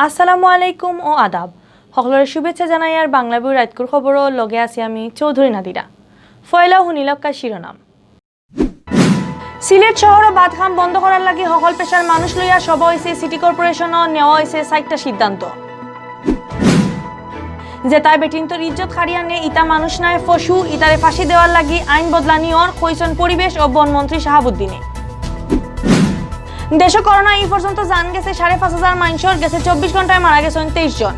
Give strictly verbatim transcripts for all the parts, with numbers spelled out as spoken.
আসসালামু আলাইকুম ও আদাব। হকলরে শুভেচ্ছা জানাইয়ার বাংলা বই রাইতকুর খবরও লগে আছি আমি চৌধুরী নাদিরা। ফয়লাও হুনিলক্কা শিরোনাম। সিলেট শহরো বাদ কাম বন্ধ করার লাগি হকল পেশার মানুষ লইয়া সভা অইছে সিটি কর্পোরেশনও, নেওয়া অইছে চাইরটা সিদ্ধান্ত। যেতায় বেটিন্তর ইজ্জত কাড়িয়া নে ইতা মানুষ নায়, পশু, ইতারে ফাঁসি দেওয়ার লাগি আইন বদলানি অর, কইছইন পরিবেশ ও বন মন্ত্রী শাহাবুদ্দিনে। দেশো করোনা ই পর্যন্ত জান গেছে সাড়ে পাঁচ হাজার মানষর, গেছে চব্বিশ ঘন্টায় মারা গেছইন তেইশ জন।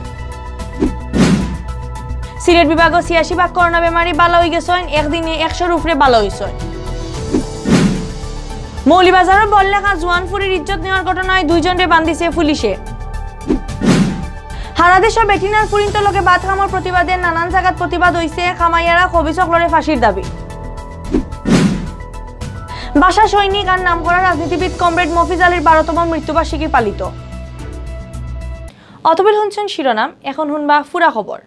সিলেট বিভাগো ছিয়াশি ভাগ করোনা বেমারি বালা অইগেছইন, একদিনে একশোর উপরে বালা অইছইন। মৌলভীবাজারর বড়লেখা জুয়ানপুরীর ইজ্জত নেওয়ার ঘটনায় দুইজনরে বান্ধিছে পুলিশে। হারা দেশো বেটিন আর ফুরিন্তর লগে বাদ কামর প্রতিবাদে নানান জাগাত প্রতিবাদ অইছে, কামাইয়ারা খবিছ অকলরে ফাঁসির দাবি। ভাষা সৈনিক আর নামকরা রাজনীতিবিদ কমরেড মফিজ আলীর বারোতম মৃত্যুবার্ষিকী পালিত। অতবিল হুনছইন শিরোনাম, এখন হুনবা পুরা খবর।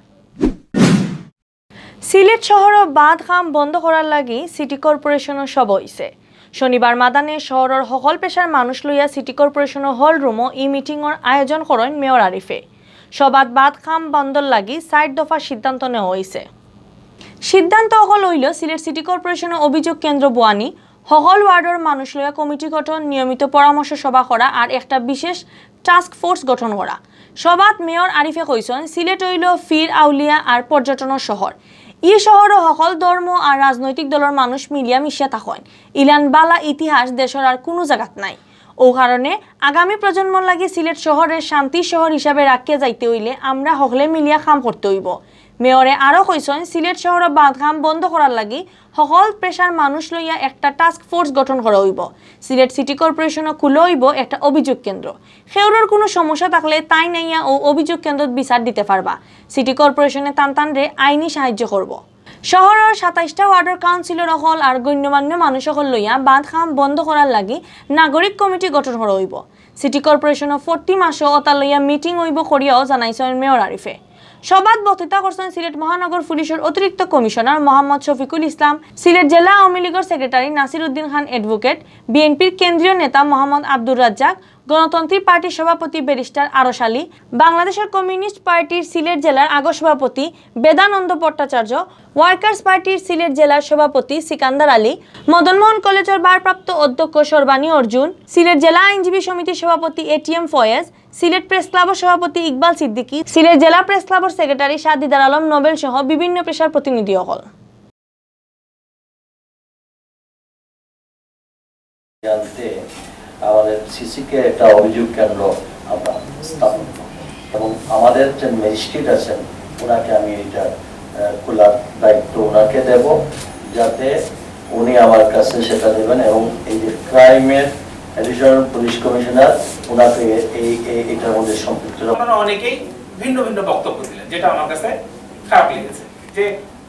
সিলেট শহরো বাদ কাম বন্ধ করার লাগি সিটি কর্পোরেশনও সভা অইছে। শনিবার মাদানে শহরর হকল পেশার মানুষ লইয়া সিটি কর্পোরেশনর হল রুমো ই মিটিংর আয়োজন করইন মেয়র আরিফে। সভাত বাদ কাম বন্ধর লাগি চাইর দফা সিদ্ধান্ত নেওয়া অইছে। সিদ্ধান্ত অকল অইলো সিলেট সিটি কর্পোরেশনর অভিযোগ কেন্দ্র বুয়ানি, হকল ওয়ার্ডর মানুষ লইয়া কমিটি গঠন, নিয়মিত পরামর্শ সভা করা আর একটা বিশেষ টাস্ক ফোর্স গঠন করা। সভাত মেয়র আরিফে কইছইন, সিলেট অইলো পীর আউলিয়া আর পর্যটনর শহর। ই শহরো হকল ধর্ম আর রাজনৈতিক দলর মানুষ মিলিয়া মিশিয়া থাকইন। ইলান বালা ইতিহাস দেশর আর কুনু জাগাত নাই। অউ কারণে আগামী প্রজন্মর লাগি সিলেট শহররে শান্তির শহর হিসাবে রাখিয়া যাইতে অইলে আমরা হকলে মিলিয়া কাম করতে অইবো। মেয়রে আরও কইছইন, সিলেট শহরো বাদ কাম বন্ধ করার লাগি হকল পেশার মানুষ লইয়া একটা টাস্ক ফোর্স গঠন করা অইবো। সিলেট সিটি কর্পোরেশনও খুলা অইবো একটা অভিযোগ কেন্দ্র। কেউরর কুনু সমস্যা থাকলে তাইন আইয়া অউ অভিযোগ কেন্দ্রত বিচার দিতে পারবা। সিটি কর্পোরেশনে তান তানরে আইনি সাহায্য করবো। শহরর সাতাইশটা ওয়ার্ডর কাউন্সিলর অকল আর গণ্যমান্য মানুষ অকল লইয়া বাদ কাম বন্ধ করার লাগি নাগরিক কমিটি গঠন করা অইবো। সিটি কর্পোরেশনও প্রতি মাসো অতা লইয়া মিটিং অইবো করিয়াও জানাইছইন মেয়র আরিফে। সভাত বক্তৃতা করছইন সিলেট মহানগর পুলিশর অতিরিক্ত কমিশনার মোহাম্মদ শফিকুল ইসলাম, সিলেট জেলা আওয়ামী লীগর সেক্রেটারি নাসির উদ্দিন খান অ্যাডভোকেট, বিএনপির কেন্দ্রীয় নেতা মোহাম্মদ আব্দুর রাজ্জাক, গণতন্ত্রী পার্টির সভাপতি ব্যারিস্টার আরশ আলী, বাংলাদেশের কমিউনিস্ট পার্টির সিলেট জেলার আগর সভাপতি বেদানন্দ ভট্টাচার্য, ওয়ার্কার্স পার্টির সিলেট জেলার সভাপতি সিকান্দার আলী, মদন মোহন কলেজর ভারপ্রাপ্ত অধ্যক্ষ সর্বাণী অর্জুন, সিলেট জেলা আইনজীবী সমিতির সভাপতি এটিএম ফয়েজ, সিলেট প্রেস ক্লাবর সভাপতি ইকবাল সিদ্দিকী, সিলেট জেলা প্রেস ক্লাবর সেক্রেটারি শাহ দিদার আলম নোবেল সহ বিভিন্ন পেশার প্রতিনিধি অকল। জানতে আমাদের সিসিকে একটা অভিযোগ কেন্দ্র আমরা স্থাপন করব এবং আমাদের যে ম্যাজিস্ট্রেট আছেন ওনাকে আমি এটা, আহ, খোলার দায়িত্ব ওনাকে দেব, যাতে উনি আমার কাছে সেটা দেবেন এবং এই যে ক্রাইমের অ্যাডিশনাল পুলিশ কমিশনার ওনাকে এই, এই, এটার মধ্যে সম্পৃক্ত রাখা। আপনারা অনেকেই ভিন্ন ভিন্ন বক্তব্য দিলেন, যেটা আমার কাছে খারাপ লেগেছে যে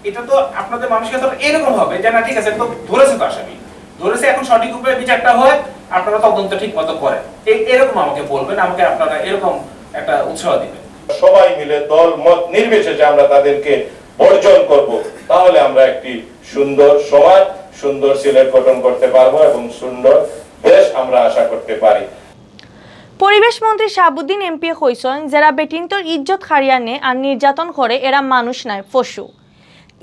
এটা তো আপনাদের মানসিকতা এরকম হবে যে না, ঠিক আছে, তো ধরেছে তো আসামি, ধরেছে, এখন সঠিক উপায়ে বিচারটা হয়, আপনারা তদন্ত ঠিক মতো করেন, এই এরকম আমাকে বলবেন, আমাকে আপনারা এরকম একটা উৎসাহ দিবেন। সবাই মিলে দল মত নির্বিশেষে আমরা তাদেরকে বর্জন করব, তাহলে আমরা একটি সুন্দর সমাজ, সুন্দর সিলেট গঠন করতে পারবো এবং সুন্দর দেশ আমরা আশা করতে পারি। পরিবেশ মন্ত্রী শাহাবুদ্দিন এমপি কইছইন, যেরা বেটিন্তর ইজ্জত কাড়িয়া নে আর নির্যাতন করে, এরা মানুষ নায়, পশু।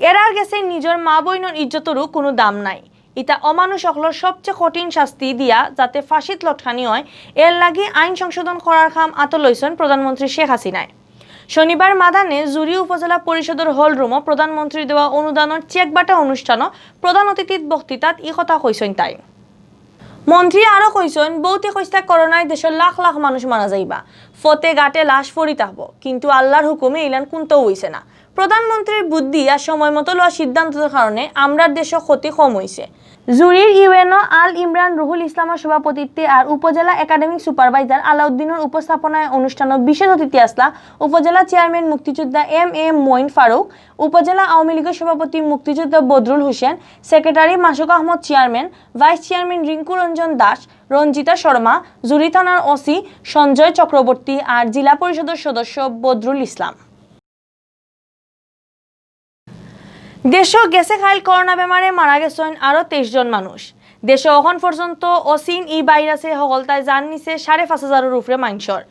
এরার গেছে নিজর মা বইনর ইজ্জতরও কুনু দাম নাই। ইতা অমানুষ অকলর সবচেয়ে কঠিন শাস্তি দিয়া যাতে ফাঁসিত লটকানি অয়, এর লাগি আইন সংশোধন করার কাম আতো লইছইন প্রধানমন্ত্রী শেখ হাসিনায়। শনিবার মাদানে জুড়ি উপজেলা পরিষদর হল রুমো প্রধানমন্ত্রীর দেওয়া অনুদানর চেক বাটা অনুষ্ঠানো প্রধান অতিথির বক্তৃতাত ই কথা কইছইন তাইন। মন্ত্রী আরো কইছইন, ভৌতিক হইস্তা করোনায় দেশর লাখ লাখ মানুষ মারা যাইবা, ফতে ঘাটে লাশ পড়ি থাকবো, কিন্তু আল্লাহর হুকুমে ইলান কুন্তাও অইছে না। প্রধানমন্ত্রীর বুদ্ধি আর সময় মতো লওয়া সিদ্ধান্তর কারণে আমরার দেশো ক্ষতি কম অইছে। জুড়ির ইউএনও আল ইমরান রুহুল ইসলামর সভাপতিত্বে আর উপজেলা একাডেমিক সুপারভাইজার আলাউদ্দিনর উপস্থাপনায় অনুষ্ঠানো বিশেষ অতিথি আসলা উপজেলা চেয়ারম্যান মুক্তিযোদ্ধা এম এ মঈন ফারুক, উপজেলা আওয়ামী লীগর সভাপতি মুক্তিযোদ্ধা Badrul Hossain, secretary Masuk Ahmed chairman, vice chairman Rinku Ranjan Das, Ranjita Sharma, Juri থানার ওসি সঞ্জয় চক্রবর্তী আর জেলা পরিষদর সদস্য বদরুল ইসলাম। দেশো গেছে কাইল করোনা বেমারে মারা গেছইন আরো তেইশ জন মানুষ। দেশো অখন পর্যন্ত অচিন ই ভাইরাসে হকলতায় জান নিছে সাড়ে পাঁচ হাজারর উপরে মানষর।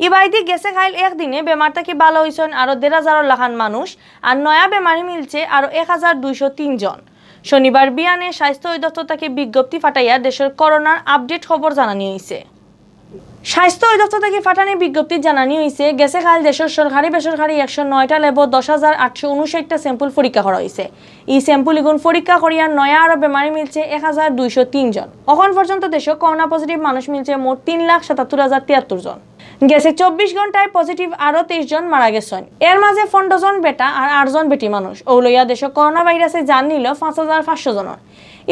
ইবায়দি গেছে কাইল একদিনে বেমার থাকি ভালা অইছইন আরো দেড় হাজারর লাখান মানুষ, আর নয়া বেমারি মিলছে আরো এক হাজার দুইশো তিন জন। শনিবার বিয়ানে স্বাস্থ্য অধিদপ্তর থাকি বিজ্ঞপ্তি ফাটাইয়া দেশর করোনার আপডেট খবর জানানি অইছে। স্বাস্থ্য অধিদপ্তর থাকি ফাটানি বিজ্ঞপ্তিত জানানি অইছে, গেছে কাইল দেশর সরকারি বেসরকারি একশো নয়টা ল্যাবো দশ হাজার আটশো উনষাটটা স্যাম্পল পরীক্ষা করা অইছে। ই স্যাম্পল ইগুন পরীক্ষা করিয়া নয়া আরো বেমারি মিলছে এক হাজার দুইশো তিন জন। অখন পর্যন্ত দেশো করোনা পজিটিভ মানুষ মিলছে মোট তিন লাখ সাতাত্তর হাজার তিয়াত্তর জন। গেছে চব্বিশ ঘন্টায় পজিটিভ আরো তেইশ জন মারা গেছইন। এর মাঝে পনেরো জন বেটা আর আট জন বেটি মানুষ। অউ লইয়া দেশো করোনা ভাইরাসে জান নিল পাঁচ হাজার পাঁচশো জনর।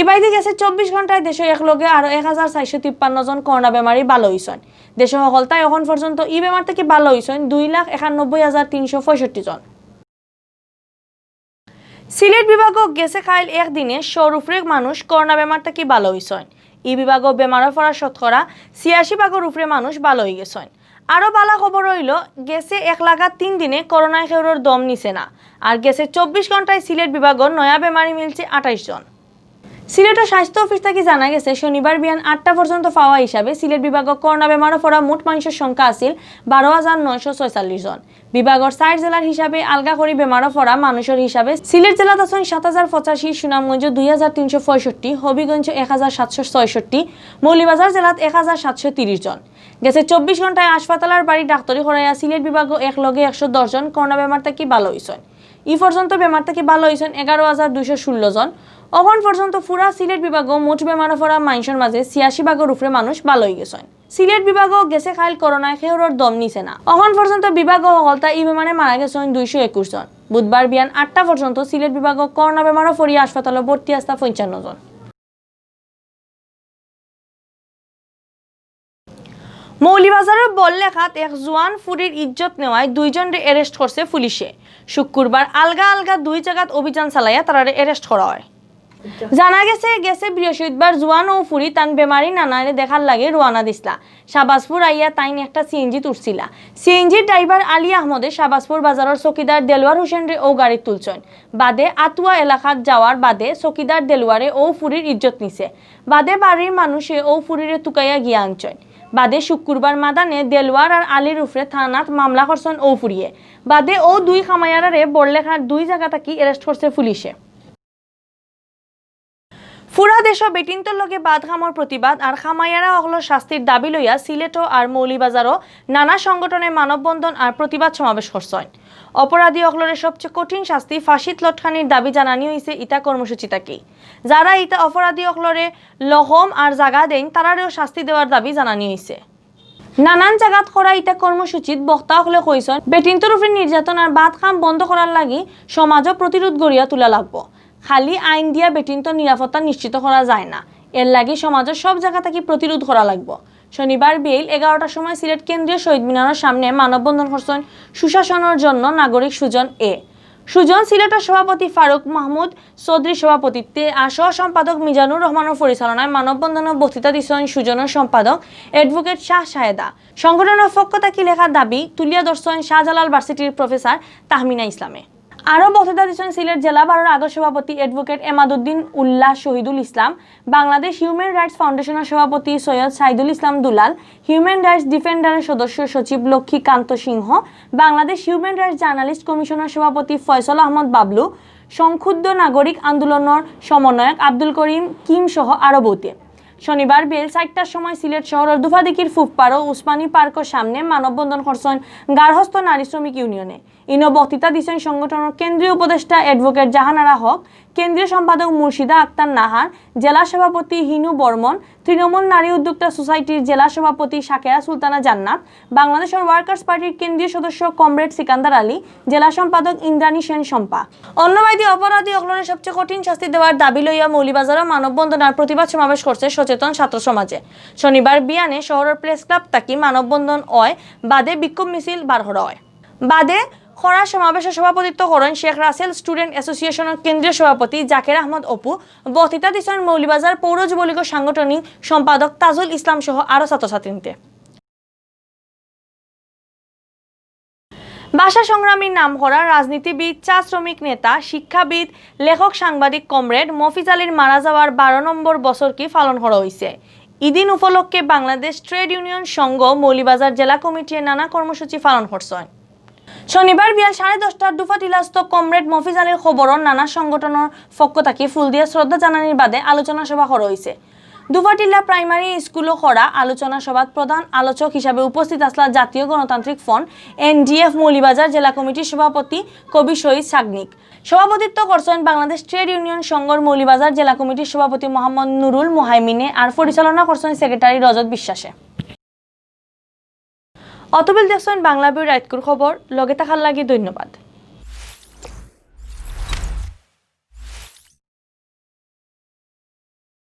ইবায়দি গেছে চব্বিশ ঘন্টায় দেশো একলগে আরো এক হাজার চারশো তিপ্পান্ন জন করোনা বেমারি ভালা অইছইন। দেশো হকলতায় অখন পর্যন্ত ই বেমার থাকি ভালা অইছইন দুই লাখ একানব্বই হাজার তিনশো পঁয়ষট্টি জন। সিলেট বিভাগো গেছে কাইল একদিনে শর উপরে মানুষ করোনা বেমার থাকি ভালা অইছইন। ই বিভাগো বেমারো পড়া শতকরা ছিয়াশি ভাগর উপরে মানুষ ভালা অইগেছইন। আরো ভালা খবর অইলো, গেছে এক লাগাত তিন দিনে করোনায় কেউরর দম নিছে না। আর গেছে চব্বিশ ঘন্টায় সিলেট বিভাগো নয়া বেমারি মিলছে আটাইশ জন। সিলেটর স্বাস্থ্য অফিস থাকি জানা গেছে, শনিবার বিয়ান আটটা পর্যন্ত পাওয়া হিসাবে সিলেট বিভাগো করোনা বেমারো পড়া মোট মানুষর সংখ্যা আছিল বারো হাজার নয়শো ছয়চল্লিশ জন। বিভাগর চাইর জেলার হিসাবে আলগা করি বেমারো পড়া মানুষর হিসাবে সিলেট জেলাত আছইন সাত হাজার পঁচাশি, সুনামগঞ্জ দুই হাজার তিনশো পঁয়ষট্টি, হবিগঞ্জ এক হাজার সাতশো ছয়ষট্টি, মৌলভীবাজার জেলাত এক হাজার সাতশো তিরিশ জন। গেছে চব্বিশ ঘন্টায় হাসপাতালর বাড়ি ডাক্তারি করাইয়া সিলেট বিভাগো একলগে একশো দশ জন করোনা বেমার থাকি ভালা অইছইন। ই পর্যন্ত বেমার থাকি ভালা অইছইন এগারো হাজার দুইশো ষোলো জন। অখন পর্যন্ত পুরা সিলেট বিভাগো মোট বেমারো পড়া মানুষর মাঝে ছিয়াশি ভাগর উপরে মানুষ ভালা অইগেছইন। সিলেট বিভাগো গেছে কাইল করোনায় কেউরর দম নিছে না। অখন পর্যন্ত বিভাগো হকলতা ই বেমারে মারা গেছইন দুইশো একুশ জন। বুধবার বিয়ান আটটা পর্যন্ত সিলেট বিভাগো করোনা বেমারো পড়িয়া হাসপাতালো ভর্তি আছলা পঞ্চান্ন জন। মৌলভীবাজারর বড়লেখাত এক জুয়ান ফুরির ইজ্জত নেওয়ায় দুইজনরে অ্যারেস্ট করছে পুলিশে। শুক্কুরবার আলগা আলগা দুই জাগাত অভিযান চালাইয়া তারারে অ্যারেস্ট করা অয়। জানা গেছে, গেছে বৃহস্পতিবার জুয়ান অউ ফুরি তান বেমারি নানারে দেখার লাগি রওয়ানা দিছলা। শাহবাজপুর আইয়া তাইন একটা সিএনজিত উঠছিলা। সিএনজির ড্রাইভার আলী আহমদে শাহবাজপুর বাজারর চকিদার দেলোয়ার হোসেনরে অউ গাড়িত তুলছইন। বাদে আতুয়া এলাকাত যাওয়ার বাদে চকিদার দেলোয়ারে অউ ফুরির ইজ্জত নিছে। বাদে বাড়ির মানুষে অউ ফুরিরে তুকাইয়া গিয়া আনছইন। বাদে শুক্কুরবার মাদানে দেলোয়ার আর আলীর উপরে থানাত মামলা করছইন অউ ফুরিয়ে। বাদে অউ দুই কামাইয়ারারে বড়লেখার দুই জাগা থাকি অ্যারেস্ট করছে পুলিশে। পুরা দেশো বেটিন্তর লগে বাদ কামর প্রতিবাদ আর কামাইয়ারা অকলর শাস্তির দাবি লইয়া সিলেটো আর মৌলভীবাজারো নানা সংগঠনে মানববন্ধন আর প্রতিবাদ সমাবেশ করছইন। অপরাধী অকলরে সবচেয়ে কঠিন শাস্তি ফাঁসিত লটকানির দাবি জানানি অইছে ইতা কর্মসূচি থাকি। যারা ইতা অপরাধী অকলরে লকম আর জাগা দেইন, তারারেও শাস্তি দেওয়ার দাবি জানানি অইছে। নানান জাগাত করা ইতা কর্মসূচিত বক্তা অকলে কইছইন, বেটিন্তর উপরে নির্যাতন আর বাদ কাম বন্ধ করার লাগি সমাজো প্রতিরোধ গড়িয়া তুলা লাগবো। খালি আইন দিয়া বেটিন্তর নিরাপত্তা নিশ্চিত করা যায় না, এর লাগি সমাজর সব জাগা থাকি প্রতিরোধ করা লাগবো। শনিবার বিকেল এগারোটার সময় সিলেট কেন্দ্রীয় শহীদ মিনারর সামনে মানববন্ধন করছইন সুশাসনর জন্য নাগরিক সুজন এ। সুজন সিলেটর সভাপতি ফারুক মাহমুদ চৌধুরীর সভাপতিত্বে আর সহ সম্পাদক মিজানুর রহমানর পরিচালনায় মানববন্ধনর বক্তৃতা দিছইন সুজনর সম্পাদক অ্যাডভোকেট শাহ শাহেদা। সংগঠনর পক্ষ থাকি লেখা দাবি তুলিয়া ধরছইন শাহজালাল ভার্সিটির প্রফেসর তাহমিনা ইসলামে। আরও বক্তৃতা দিছইন সিলেট জেলা বারর আগর সভাপতি advocate Emaduddin Ullah Shahidul Islam, Bangladesh human rights ফাউন্ডেশনর সভাপতি সৈয়দ সাইদুল ইসলাম দুলাল, হিউম্যান রাইটস ডিফেন্ডারর সদস্য সচিব Lakshmikanta Singha, Bangladesh human rights journalist কমিশনর সভাপতি ফয়সল আহমদ বাবলু, সংক্ষুব্ধ নাগরিক আন্দোলনর সমন্বয়ক আব্দুল করিম কিম সহ আরও বউতে। শনিবার বেল চাইরটার সময় সিলেট শহরর দুফাদিঘির ফুফপাড়ো উসমানী পার্কর সামনে মানববন্ধন করছইন গার্হস্থ্য নারী শ্রমিক ইউনিয়নে। ইনো বক্তৃতা দিছইন সংগঠনর কেন্দ্রীয় উপদেষ্টা অ্যাডভোকেট জাহানারা হক, কেন্দ্রীয় সম্পাদক মুর্শিদা আক্তার নাহার, জেলা সভাপতি হিনু বর্মন, তৃণমূল নারী উদ্যোক্তা সোসাইটির জেলা সভাপতি শাকেরা সুলতানা জান্নাত, বাংলাদেশর ওয়ার্কার্স পার্টির কেন্দ্রীয় সদস্য কমরেড সিকান্দার আলী, জেলা সম্পাদক ইন্দ্রাণী সেন শম্পা। অন্যবায়দি অপরাধী অকলরে সবচেয়ে কঠিন শাস্তি দেওয়ার দাবি লইয়া মৌলভীবাজারো মানববন্ধন আর প্রতিবাদ সমাবেশ করছে সচেতন ছাত্র সমাজে। শনিবার বিয়ানে শহরর প্রেস ক্লাব থাকি মানববন্ধন অয়, বাদে বিক্ষোভ মিছিল বার করা অয়। বাদে করা সমাবেশো সভাপতিত্ব করইন শেখ রাসেল স্টুডেন্ট অ্যাসোসিয়েশনর কেন্দ্রীয় সভাপতি জাকের আহমদ অপু। বক্তৃতা দিছইন মৌলভীবাজার পৌর যুবলীগর সাংগঠনিক সম্পাদক তাজুল ইসলাম সহ আরও ছাত্রছাত্রীন্তে। ভাষা সংগ্রামীর নাম করা রাজনীতিবিদ, চা শ্রমিক নেতা, শিক্ষাবিদ, লেখক, সাংবাদিক কমরেড মফিজ আলীর মারা যাওয়ার বারো নম্বর বছরকি পালন করা অইছে। ইদিন উপলক্ষে বাংলাদেশ ট্রেড ইউনিয়ন সংঘ মৌলভীবাজার জেলা কমিটিয়ে নানা কর্মসূচি পালন করছইন। শনিবার বিয়াল সাড়ে দশটার ডুফাটিলাস্থ কমরেড মফিজ আলীর কবরো নানা সংগঠনর পক্ষ থাকি ফুল দিয়া শ্রদ্ধা জানানির বাদে আলোচনা সভা করা অইছে। ডুফাটিলা প্রাইমারি স্কুলো করা আলোচনা সভাত প্রধান আলোচক হিসাবে উপস্থিত আছলা জাতীয় গণতান্ত্রিক ফ্রন্ট, এনডিএফ, মৌলভীবাজার জেলা কমিটির সভাপতি কবি শহীদ সাগনিক। সভাপতিত্ব করছইন বাংলাদেশ ট্রেড ইউনিয়ন সংঘর মৌলভীবাজার জেলা কমিটির সভাপতি মোহাম্মদ নুরুল মুহাইমিনে আর পরিচালনা করছইন সেক্রেটারি রজত বিশ্বাসে। অতবিল দেখছইন বাংলা বিউ রাইতকুর খবর, লগে থাকার লাগি ধন্যবাদ।